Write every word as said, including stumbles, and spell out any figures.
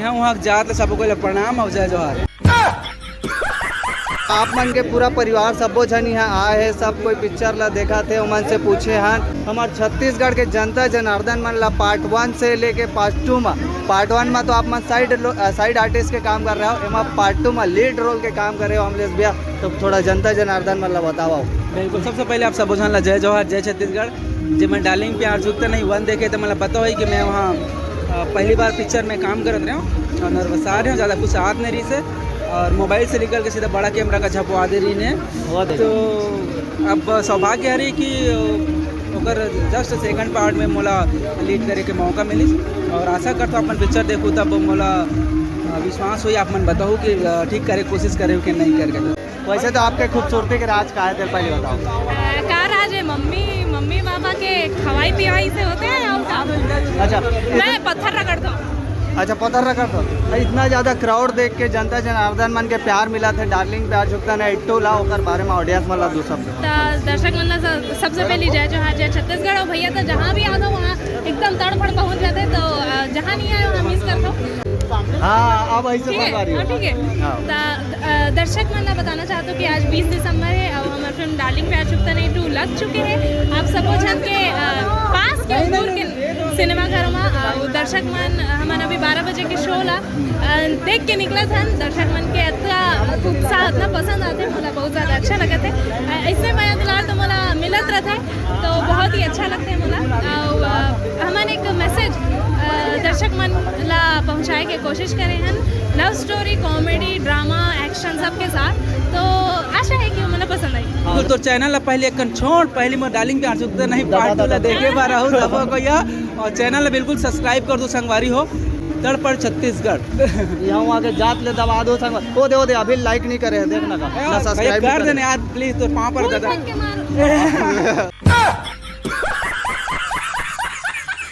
यहाँ वहाँ जात ले सबो कोई ला प्रणाम अउ जय जोहार। आप मन के पूरा परिवार, सब्बो झन यहाँ आए हे, सब कोई पिक्चर ला देखत हे, ओमन से पूछे हन। हमर छत्तीसगढ़ के जनता जनार्दन मन ला पार्ट वन से लेके पार्ट टू में, पार्ट वन में तो आप मन साइड लो-, अ, साइड आर्टिस्ट के काम कर रहे हो, एमा पार्ट टू में लीड रोल के काम करे हो अमलेश भैया, तो थोड़ा जनता जनार्दन मन ला बताओ। बिल्कुल, सबसे पहले आप सबो झन ला जय जोहार, जय छत्तीसगढ़। जे मैं डार्लिंग प्यार चुकता नहीं वन देखे तो मतलब पता होई कि मैं वहाँ, अ, पहली बार पिक्चर में काम करत रहे हूँ और नर्वस आ रहे हूँ, ज़्यादा कुछ आत नहीं रही से और मोबाइल से निकल के सीधा बड़ा कैमरा का झपवा दे रही ने। तो अब सौभाग्य हरे कि ओकर जस्ट सेकंड पार्ट में मोला लीड करे के मौका मिलिस और आशा करता हूँ अपन पिक्चर देखूँ तब मोला, अ, विश्वास होई, आप मन बताहू कि, अ, ठीक करे कोशिश करे कि नहीं करके। वैसे तो आपके खूबसूरती के राज का है, तेरे पहले बताओ। अ, का राज है? मम्मी, मम्मी पापा के खवाई पिवाई से होते हैं और का? अच्छा, मैं पत्थर रगड़ता हूँ। अच्छा, पत्थर रगड़ता हूँ। इतना ज्यादा क्राउड देख के जनता जनार्दन मन के प्यार मिला थे, डार्लिंग प्यार चुकता नहीं टू ला, ओकर बारे में ऑडियंस मन ला दो शब्द। त दर्शक मन ला स-, सबसे पहली जय जोहार, जय छत्तीसगढ़। और भैया तो जहाँ भी आ दो वहाँ एकदम तड़फड़ पहुँच जाते, तो, अ, जहाँ नहीं आए वहाँ मिस करता हूँ। हाँ, अब ऐसे ठीक है, फंसा रही हो। हाँ, ठीक है। हाँ। त, अ, दर्शक मन ला बताना चाहत हूँ कि आज बीस दिसंबर है और हमर फिल्म डार्लिंग प्यार चुकता नहीं टू लग चुके हैं। आप सबो झन के, अ, पास के दूर के सिनेमा घर में, अ, दर्शक मन, अ, हमन अभी बारह बजे के शो ला, अ, देख के निकलत हन। दर्शक मन के अतना उत्साह, अतना पसंद आते, मोला बहुत ज्यादा अच्छा लगत है। अ, ऐसे मया दुलार तो मोला मिलत रहते, तो बहुत ही अच्छा लगते मोला। अउ, अ, हमन एक मैसेज, अ, दर्शक मन ला पहुँचाए के कोशिश करे हन, लव स्टोरी, कॉमेडी, ड्रामा, एक्शन सबके साथ। तो आशा है कि मोला पसंद आई। तो, तो चैनल ला पहले एक छोड़, पहली मोर डार्लिंग प्यार चुकता नहीं दबा, पार्ट टू ला दबा। देखे बार रहू, दबा को या, और चैनल ला बिल्कुल सब्सक्राइब कर दो संगवारी हो, तड़पड़ छत्तीसगढ़। यहाँ वहाँ के जात ले दबा दो संगवारी। ओ दे, ओ दे, अभी लाइक नहीं करे हैं, देखना का। ना भैया, सब्सक्राइब नहीं कर करे। देने यार, प्लीज, तो पाँव पर फूल दादा। फेंक के मारो।